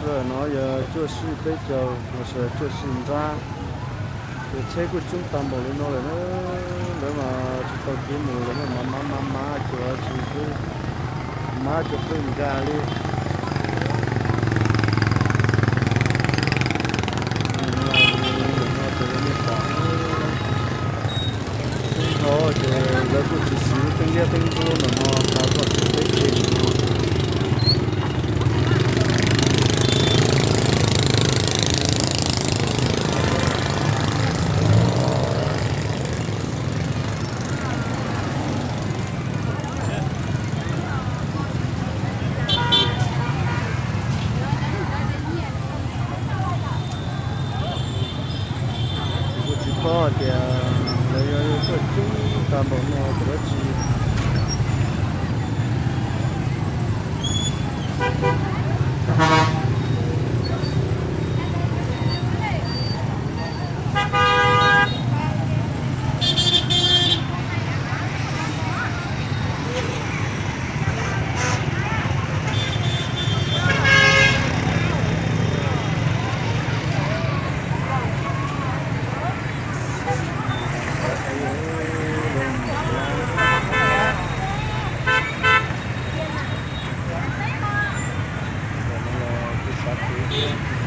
Lawm no yog cuaj sij peb caug los sis cuaj sij nrab, ces tsheb kuj coob tag npaum li no lawm na. Lawv mas tsis tau kev mus, lawv mas mav mav mav cuag tsis xwb, mav cuag pheej nkag li. Ces lawv nej pom, thaum ces lawv kuj tsis siv teeb liab teeb ntsuab no no, thaum txoj kev peb teg no. Kuv tsis paub tias lawv yuav tuaj coob tag npaum no ua dab tsi. Kuv xav kuv thiab.